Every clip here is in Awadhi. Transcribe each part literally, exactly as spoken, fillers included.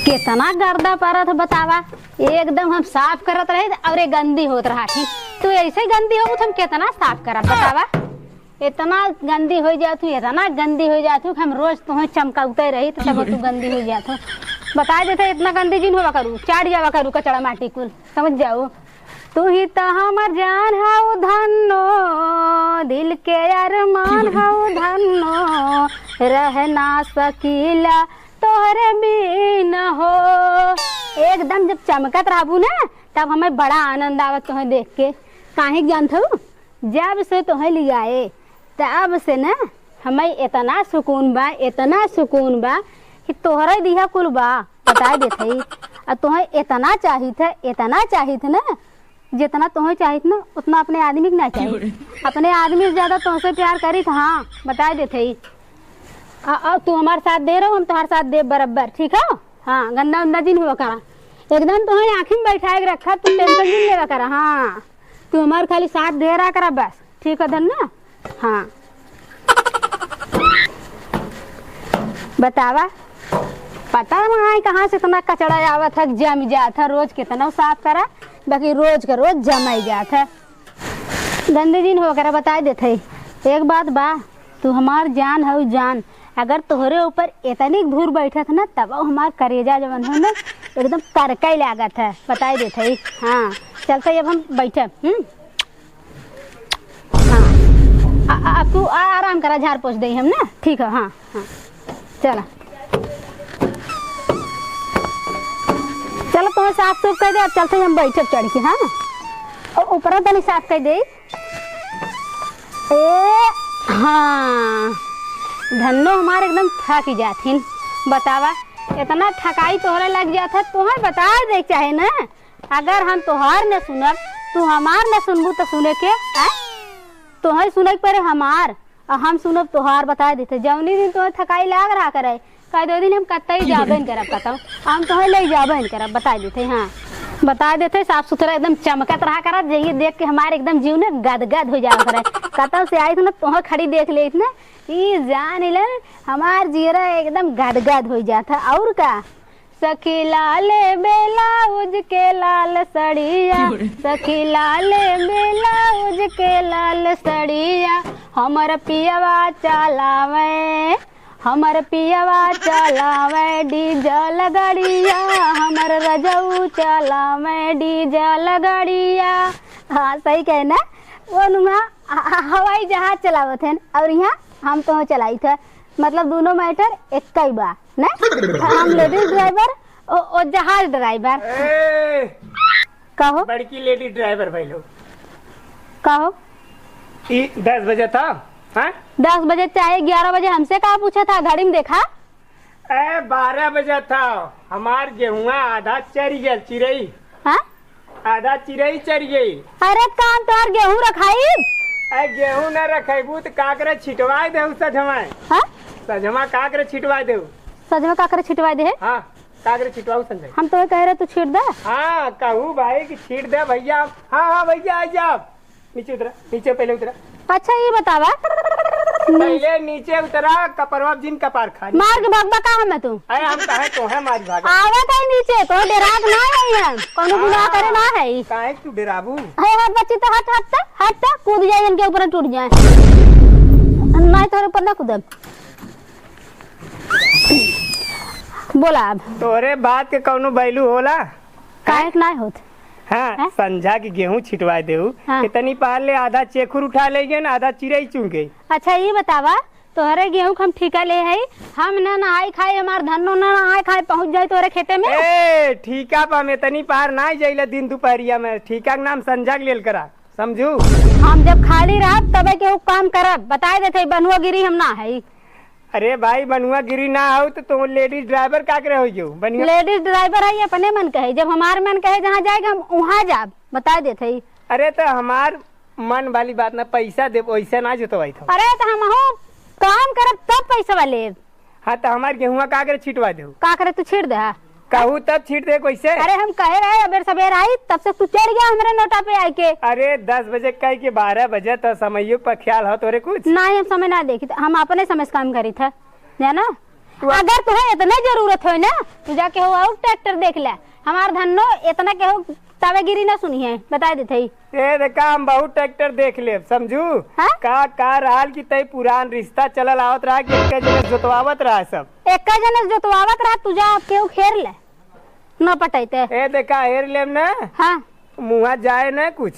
केतना गर्दा परत ह बतावा। एकदम हम साफ करत रही और ये गंदी होत रहा थी। तू ऐसे ही गंदी हो तो हम केतना साफ करब बतावा। इतना गंदी हो जात हूँ, इतना गंदी हो जात हूँ कि हम रोज तुहें चमकाउते रही तो तब तू गंदी हो जात हूँ। बताइ देते इतना गंदी जिन होवा करू, चाट जावा करू कचड़ा माटी कुल, समझ जाऊ। तू ही त हमर जान हऊ धन्नो, दिल के अरमान हऊ धन्नो, रह ना सकीला तोहरे बिन हो। एकदम जब चमकत रहबू ना, तब हमें बड़ा आनंद आवत तोहे देख के। काहे के जानत हऊ, जब से तोहे लियाए, तब से ना हमें इतना सुकून बा, इतना सुकून बा कि तोहरे दिहा कुल बा, बताइ देत हई। आ तोहे इतना चाहित है, इतना चाहित है ना, जितना तोहे चाहित ना, उतना अपने आदमी के ना चाहित। अपने आदमी से ज्यादा तोहसे प्यार करित, हाँ, बताइ देत हई। आ, आ, तू हमार साथ दे रहो, हम तोहार साथ देब बराबर, ठीक है? हाँ, गंदा उंदा जिन हुआ करा, एकदम तोहे आँखी में बैठाए के रखा, तू tension जिन लेवा करा। हाँ, तू हमार खाली साथ दे रहा करा बस, ठीक है धन्ना? हाँ। बतावा, पता ना है कहाँ से इतना कचड़ा आवत है, जम जात है, रोज कितना साफ करा, बाकी रोज का रोज जमाई जात है। गंदी जिन हो करा, बताइ देत है। एक बात बा, तू हमार जान हऊ जान, अगर तोहरे ऊपर इतनी धूर बैठत ना, तब हमार करेजा जवन हो ना, एकदम करकई लागत है, बताइ देत है। हाँ, चलते अब हम बैठे, हम्म? हाँ। आ, आ, अब तू आ, आराम करा, झाड़ पोछ देई हम ना। ठीक है, हाँ, हाँ। चला। चलो, तुम्हें साफ सूफ कर दे, अब चलते ही हम बैठे चढ़ के, हाँ? और ऊपर तनी साफ कर दे। ए, हाँ। धन्नो हमार एकदम थक जाथिन। बतावा, इतना थकाई तोहरे लग जात है, तोहर बताइ दे चाहे ना। अगर हम तोहार न सुनब, तू हमार न सुनबू त सुने के, आय? तोहर सुने के परे हमार, आ हम सुनब तोहार, बताइ देते। जौनी दिन तोहे थकाई लाग रहा करे, कह दो दिन हम कतई जाबे न करब कतौ, हम तोहे ले जाबे न करब, बताइ देते। हाँ, बताइ देते, साफ सुथरा एकदम चमकत रहा करा, जे ये देख के हमार एकदम जीव न गदगद हो जावा करे। कतौ से आई थी ना, तोहे खड़ी देख लेत ना, ई जान ले हमार जियरा एकदम गदगद हो जात है। और का? सखी लाले ब्लाउज के लाल सड़िया, सखी लाले ब्लाउज के लाल सड़िया, हमर पियवा चलावे, हमर पियवा चलावे डीजल गड़िया, हमर रजऊ चलावे डीजल गड़िया। हाँ, सही कहे ना, वो नुआ ह-, ह-, हवाई जहाज चलावत हैं और यहाँ हम तो चलाइत है, मतलब दोनों matter एक ही बा। नहीं? हम ladies driver, ओ, ओ जहाज driver। ए, कहो। बड़की ladies driver भाई लोग। कहो। ई दस बजे था, हाँ? दस बजे चाहे ग्यारह बजे हमसे का पूछा था, घड़ी में देखा? ए, बारह बजे था, हमार गेहुआ आधा चरी गया, चिरई। हाँ? आधा चिरई चर गई। अरे, काम तोहार गेहूं रखाई? ए, गेहूं न रखेबू त का करे, छिटवाए देहू सजमा। हाँ? सजमा का करे, छिटवाए देहू। सजमा का करे, छिटवाए दे? हाँ, का करे, छिटवाऊ संजय। हम तो कह रहे तू छीट दे। हाँ, कहू भाई कि छीट दे भैया। हाँ, हाँ भैया, आ जाओ। नीचे उतरा, नीचे पहले उतरा। अच्छा, ये बतावा। पहले नीचे उतरा, कपरवा जिन कपार खा। मार के भगबा का हमें तू? अरे हम काहे तोहे मारी भागे? आवा काहे नीचे? तो डेरात ना है हम। कौनो गुनाह हाँ। करे ना है। काहे तू डेराबू? अरे हट बच्ची तो हट, हट, हट, हट, कूद जाए इनके ऊपर टूट जाए। नहीं तोरे ऊपर ना कूदब। बोला अब। तोरे बात के कौनो value होला? काहे के नाय होत? हाँ, हैं? संझा के गेहूं छिटवा देऊ। हाँ। इतनी पार ले आधा चेखुर उठा ले गए ना, आधा चिरई चुन गई। अच्छा, ये बतावा, तोहरे गेहूं के हम ठीका ले हई, हम ना नहाई खाई, हमार धन्नो ना नहाई खाई, पहुंच जाई तोहरे खेते में। ए, ठीका पर हम इतनी पार ना जाइला दिन दोपहरिया में, ठीका के नाम संझा के लेल करा, समझू? हम जब खाली रहब, तबे केहू काम करब, बताए देते, बनुआ गिरी हम ना हई। अरे भाई, बनुआ गिरी ना हो तो तुम ladies driver का करे हो जो? बनुआ ladies driver है, अपने मन कहे, जब हमार मन कहे जहाँ जाएगा, हम वहाँ जाब, बताए देते ही। अरे तो हमार मन वाली बात ना, पैसा देब, वैसे ना जोतवाई था। अरे तो हम हो काम करब तब पैसा लेब। हाँ, तो हमार गेहुआ का करे छिटवा देहू? का करे तू छीट दे, हाँ? कहू तब छीट दे कैसे? अरे हम कहे रहे अबेर सबेर आई, तब से तू चढ़ गया हमरे नोटा पे आइके। अरे दस बजे कह के बारह बजे तो समयो पर ख्याल हो तोरे कुछ? नहीं, हम समय ना देखी, हम अपने समय से काम करी था, जाना? तू अगर तुहे इतना जरूरत होय ना, तू जाके हो और ट्रैक्टर देख ले। हमार धन्नो इतना केहू तावेगिरी ना सुनिहैं, बताइ देत हई। ए देखा, हम बहुत ट्रैक्टर देख लेब, समझू? हाँ? का, का रहल कि तई पुरान रिश्ता चलल आवत रहा कि एक्के जने जोतवावत रहा सब। एक्के जने जोतवावत रहा, तू जा केहू हेर ले, न पटैते। ए देखा, हेर लेब ना। हाँ। मुँहा जाए ना कुछ,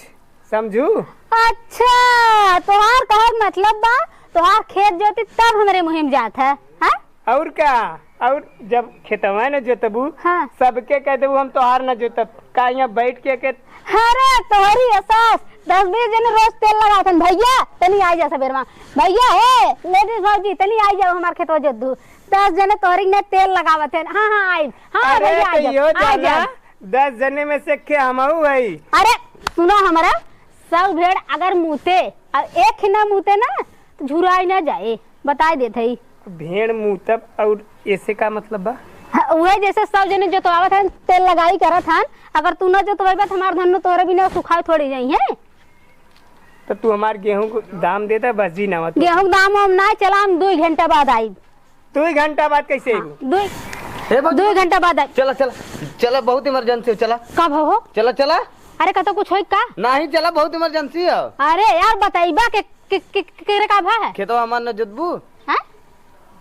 समझू? अच्छा, तोहार कहल मतलब बा, तोहार खेत जोती तब हमरे मुँहे में जात है, हाँ? और का? और जब खेतवा न जोतबू, हाँ। सबके कह देबू, "हम तोहार न जोतब।" का यहाँ बैठ के, के अरे तोहरी एहसास, दस बीस जने रोज तेल लगावत हन, "भैया तनी आई जा सबेरवा, भैया हे लेडीज भौजी तनी आई जाओ हमार खेतवा जोत दू।" दस जने तोहरी ने तेल लगावत हन, "हाँ हाँ आई, हाँ अरे भैया तो आई यो जाओ, आई जाना, जाओ।" दस जने में से के हमहू हई। अरे सुनो हमरा, सौ भेड़ अगर मूते और एक ही ना मूते ना, तो झुराई ना जाए, बताइ देत हई। भेड़ मूतब और ऐसे का मतलब बा? हाँ, उहे जैसे सब जने जोतवावत हन, तेल लगाई करत हन, अगर तू ना जोतवाइबा तो हमार धन्नो तोहरे बिना सुखाए थोड़ी जाई है। तो तू हमार गेहूं को दाम दे दे, बस जी ना मत। गेहूं के दाम हम ना चला, हम दो घंटा बाद आइब। दो घंटा बाद कैसे हाँ, अइबू? दो, ए भौजी, दो घंटा बाद आइब। चला, चला, चला, बहुत इमरजेंसी है, चला। का भा हो? चला, चला। अरे, कतो कुछ होई का? नहीं, चला, बहुत इमरजेंसी है। अरे यार, बताइबा के, के, के, के, केरे का भा है? खेतवा हमार न जोतबू? हाँ?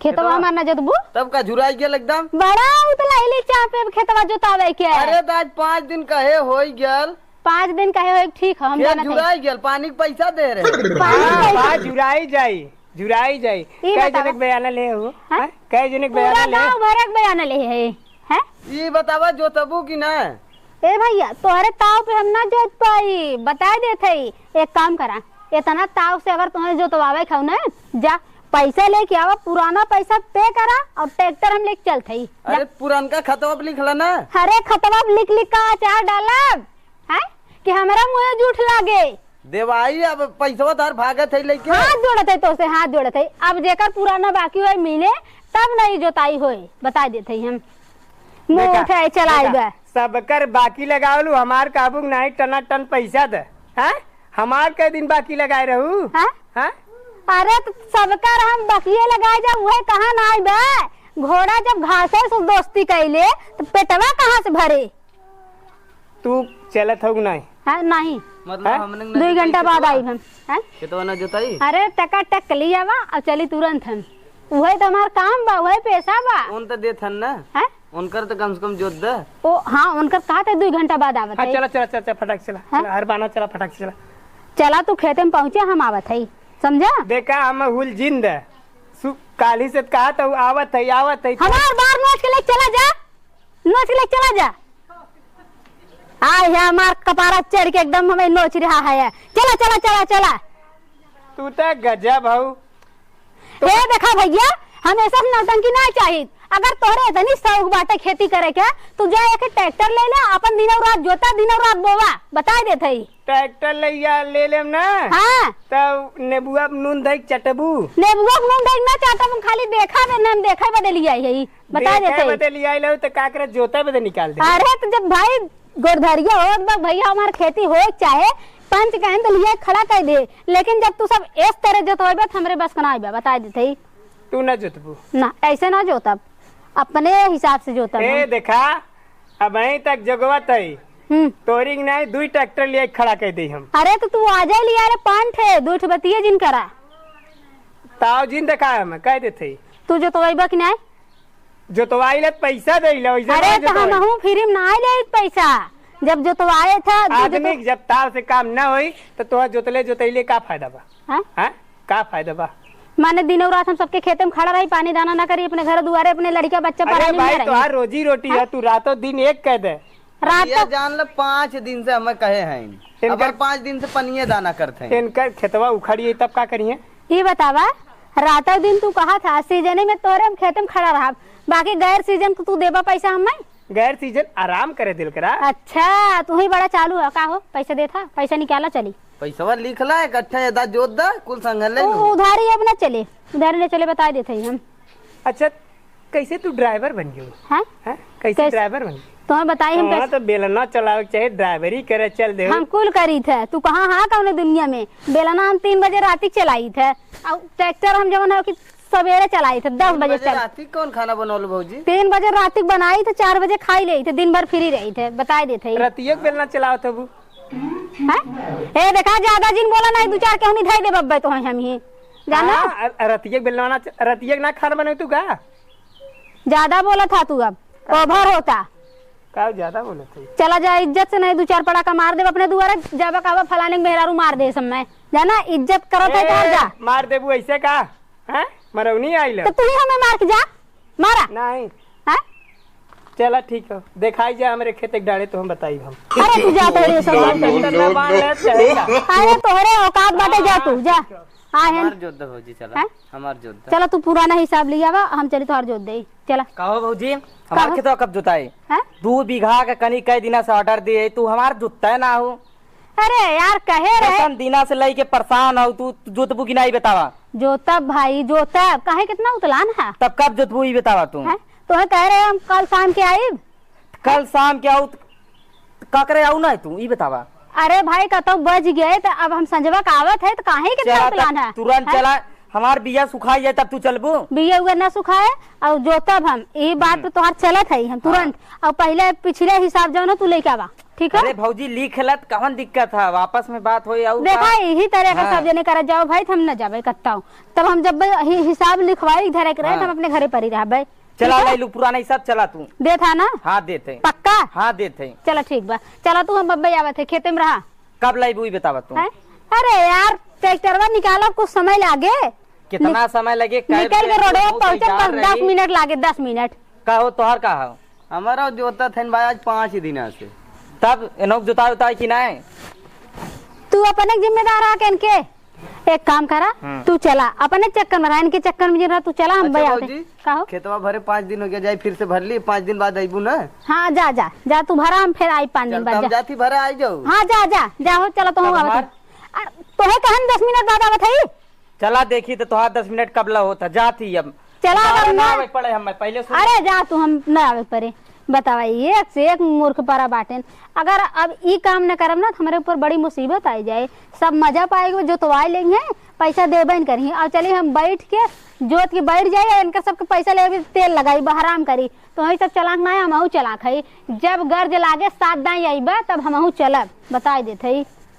खेतवा खेतवा? हमार न जोतबू? तब का झुराई गेल एकदम? बड़ा उतलाइली चाह पे खेतवा जोतावे के। अरे, तो आज पाँच दिन कहे होई गेल। पाँच दिन कहे होई, ठीक है, हम खेत जानत हई। झुराई गेल, पानी के पैसा दे रहे। पानी के हाँ, पैसा। बा, झुराई जाई। झुराई जाई। ई कै बतावा। जने के बयाना ले हो? हाँ? हाँ? कै जने के पूरा बयाना ले? गाँव भर के बयाना ले है, हैं? ई बतावा, जोतबू कि ना? ए भैया, तोहरे ताव पे हम ना जोत पाई, बताइ देत हई। एक काम करा, इतना ताव से अगर तोहरे जोतवावे खाऊ ना, जा पैसा लेके आवा, पुराना पैसा पे करा और ट्रैक्टर हम लेके चलत हई। जा। अरे, पुरनका खतवा पे लिखला ना। अरे, खतवा पे लिख लिख का अचार डालब? हैं? कि हमरा मुँहे जूठ लागे। देवाई, अब पैसवा तार भागत है लेके। हाथ जोड़त है तोसे, हाथ जोड़त है। अब जेकर पुराना बाकी होए मिले, तब नहीं जोताई होए, बताइ देत है हम। मुँह देखा, उठाए चलाई देखा, बा। सबकर बाकी लगावलू, हमार काबू नहीं टना टन पैसा दे। हैं? हमार कै दिन बाकी लगाए रहू? हैं? हैं? अरे तो सबकर हम बाकिए लगाए जा, उहे कहाँ ना आई बा। घोड़ा जब घासे से दोस्ती कैले, तो पेटवा कहाँ से भरे? तू चलत हऊ कि नाहीं? हाँ, नहीं। मतलब हैं? हमने दो घंटा बाद आइब हम। हैं? खेतवा ना जोताई? अरे, टका टक लिया बा, अब चली तुरंत हम। उहे तो हमार काम बा, उहे पेशा बा। उन तो देत हन ना? हैं? उनकर तो कम से कम जोत दे। ओ, हाँ, उनकर कहा थे दो घंटा बाद आवत हाँ, है। चला, चला, चला, चला, फटाक से चला। हाँ? चला, हर बाना चला, फटाक से चला। चला, तू खेते में पहुँचे, हम आवत है, समझा? देखा, हम हुल जिंद है। सु-, काली से कहा तो आवत है, आवत है। हमार बार नोच के ले चला जा। नोच ले, चला जा। आय है हमार कपारा चढ़ के एकदम हमें नोच रहा है। चला, चला, चला, चला। तू तो गजब हऊ। ए देखा भैया, हम ऐसा नौटंकी ना चाहित। अगर तोहरे इतनी शौक बाटे खेती करे के, तू जा एक ट्रैक्टर ले ले, अपन दिन और रात जोता, दिन और रात बोवा। बताइ देत हई। ट्रैक्टर ले या, ले लेम ना। हाँ। तब नेबुआ पे नून धइ के चटबू। नेबुआ पे नून धइ के ना चाटब, हम खाली देखा दे, हम देखा बदे लिया है। बताइ देत हई। बदे लिया लो तो का करे, जोते बदे निकाल दे। अरे तो जब भाई गोरधरिया होत बा, भैया हमार खेती हो चाहे पंच कहें तो लिया खड़ा कर दे, लेकिन जब तू सब इस तरह जोतवाइबे तो हमरे बस का ना आइबे, बताइ देत हई। तू ना जोतबू? ना, ऐसे ना जोतब, अपने हिसाब से जोतब ए हम। देखा, अबहीं तक जोगवत हई। हम्म। तोरी के नाहीं, दुई ट्रैक्टर लिया के खड़ा कर दे हम। अरे तो तू आ जाए लिया रे पान ठे, दुई ठे बतिये जिन करा। ताव जिन देखा हम, कह देत हई। तू जोतवाइबा कि नाहीं? जोतवाई ले पैसा दे ले, वैसे अरे ना तो जोतवाई। हमहू फ्री में ना ले पैसा। जब जोतवाए था, जो आदमी जोतवा- जब ताव से काम ना होई, तो तोहर जोतले जोतैले का फायदा बा? हाँ? हाँ? का फायदा बा? माने दिनों रात हम सबके खेते में खड़ा रही, पानी दाना ना करी, अपने घर दुआरे अपने लड़का बच्चा अरे पढ़ाने भाई, नहीं रही। तोहार रोजी रोटी है, हाँ? तू रातों दिन एक कह दे। रात भैया तो जान ले, पाँच दिन से हमें कहे हैं, इनकर अब पाँच दिन से पनिये दाना करते हैं। इनकर खेतवा उखड़िए तब का करिए? ये बतावा, रातों दिन तू कहा था सीजने में तोरे हम खेते में खड़ा रहा, बाकी गैर सीजन को तू देबा पैसा हमें? गैर सीजन आराम करे दिल करा। अच्छा, तू ही बड़ा चालू है का हो? पैसा देता, पैसा निकाला चली। पैसवा लिख ला, इकट्ठा एदा जोत दा, कुल संग ले उ-, लू। उधारी अब ना चले, उधारी ना चले, बताइ देत हई हम। अच्छा, कैसे तू ड्राइवर बन गयो? हैं? हैं? कैसे कैसे? ड्राइवर बन गयो? तोहर बताई हम वहाँ कैसे? तो बेलना चलावे के चाहे, ड्राइवरी करे चल दे। हम कुल करी थे, तू कहाँ हाँ कौने दुनिया में? बेलना हम तीन बजे राती चलाई थे, और ट्रैक्टर हम जवन है कि सबेरे चलाई थे, दस तीन बजे बजे चल। राती कौन खाना बनौलू भौजी? तीन बजे राती बनाई थे, चार बजे खाई लेई थे, दिन भर फ्री रही थे, बताई देत है। रतिया के बेलना चलावत हबू। हैं? ए, देखा, ज्यादा जिन बोला नहीं, दू चार केहू नहीं धई देब अब्बे तो हम ही। जाना? हाँ, अ-, अ, रतिया के बेलना च-, रतिया के ना खाना बने तू का? ज्यादा बोला था तू, अब ओवर होता। का ज्यादा बोलत है? चला जा, इज्जत से नहीं, दू चार पड़ाका मार देब अपने दुआरे, जब कहबा फलाने के मेहरारू मार दे सब में। जाना, इज्जत करत है तो ए, जा। मार देबू ऐसे का? हैं? मरौनी आइल। तो तू ही हमें मार के जा, मारा। नहीं। हैं? चला ठीक है, देखाई जा हमरे खेत एक डाड़े तो हम बताई हम। अरे तू जा तो रे सब। बात करना बांध ले, चलेगा। अरे तोहरे औकात बाटे, जा तू, जा। हाँ, है हमार ना? जोत दे भौजी, चला। हैं? हमार जोत दे। चला तू पुराना हिसाब लिया बा, हम चली तोहार जोत दे। चला। कहो भौजी, हमार कहो। खेतवा कब जोताई? हैं? दू बीघा के कनी कई दिना से ऑर्डर दिए, तू हमार जोतते ना हो। अरे यार, कहे रहे। दसन दिना से लइके परेशान हो तू, तू जोतबू कि नाई बतावा? जोतब भाई, जोतब। काहे कितना उतलान है? तब कब जोतबू ई बतावा तू? हैं? तोहे कह रहे हम कल शाम के आइब। कल शाम के आऊ त-, का करे आऊ ना तू, ई बतावा। अरे भाई, कतौ बज गए त अब हम संजवा का आवत है त काहे कितना चला, उतलान तब है? तुरंत हैं? चला, हमार बिया सुखाई जाए तब तू चलबू। बिया उगा ना सुखाए और जोतब हम, ई बात हम्म। तो तोहार चलत है, हम तुरंत। हाँ। और पहले पिछले हिसाब जौन हो तू लेके आवा। ठीक है? अरे भौजी, लिख लेत, कवन दिक्कत है? वापस में बात होई, और देखा, का? यही तरह का हाँ। सब जने करत जाओ भाई, त हम न जाबे कत्ताओ। तब हम जब हि-, हिसाब लिखवाई धरे के रहे, हाँ। त हम अपने घरे पर ही रहबे। चला ठीक है? ले लू पुराना हिसाब, चला तू। देत हा ना? हाँ, देत है। पक्का? हाँ, देत है। चला ठीक बा, चला तू, हम अब्बे आवत है, खेते में रहा। कब लाइबू ई बतावा तू। हैं? अरे यार, ट्रैक्टरवा निकालो, कुछ समय लागे। कितना निक-, समय लगे? कै निकल के बजे रोडवा तू पहुँचे, तैयार बस दस रही? मिनट लागे, दस मिनट। का हो, तोहार का हो? हमारा जोतत हन भाई आज पाँच दिना से। तब एनोक जोताई उताई कि नाय? तू अपने जिम्मेदार आ के इनके एक काम करा, हम्म। तू चला, अपने चक्कर में रहा, इनके चक्कर में जिन रहा, तू चला, हम अच्छा बया भौजी, का हो? खेतवा भरे पाँच दिन हो गया, जाई फिर से भर ली, पाँच दिन बाद अइबू ना? हाँ, जा, जा, जा, तू भरा, हम फिर आई पाँच दिन चल, बाद, तो हम जा। जाती भरा आई जाऊ। हाँ, जा, जा, जा हो, चला, तो तब हम आवत हमार? हई। अरे, तोहे कहन दस मिनट बाद आवत हई। चला देखी तो तोहार दस मिनट कब ला होता, जात ही अब। चला, दोबारा अगर ना ना आवे पड़े हमें, पहले सुन। अरे जा तू, हम ना आवे पड़े। बतावा, एक से एक मूर्ख परा बाटेन। अगर अब ई काम न करब ना, तो हमरे ऊपर बड़ी मुसीबत आई जाए। सब मजा पाए के जोतवाए लेंगे, पैसा देबे न करिए। और चलिए हम बैठ के जोत के बैठ जाए, इनका सबके पैसा लेबे, तेल लगाई, बहराम करी। तो वही सब चलाक ना है, हमहू चलाक है। जब गर्ज लागे सात दाई अइबा, तब हमहू चलब, बताई देत हई।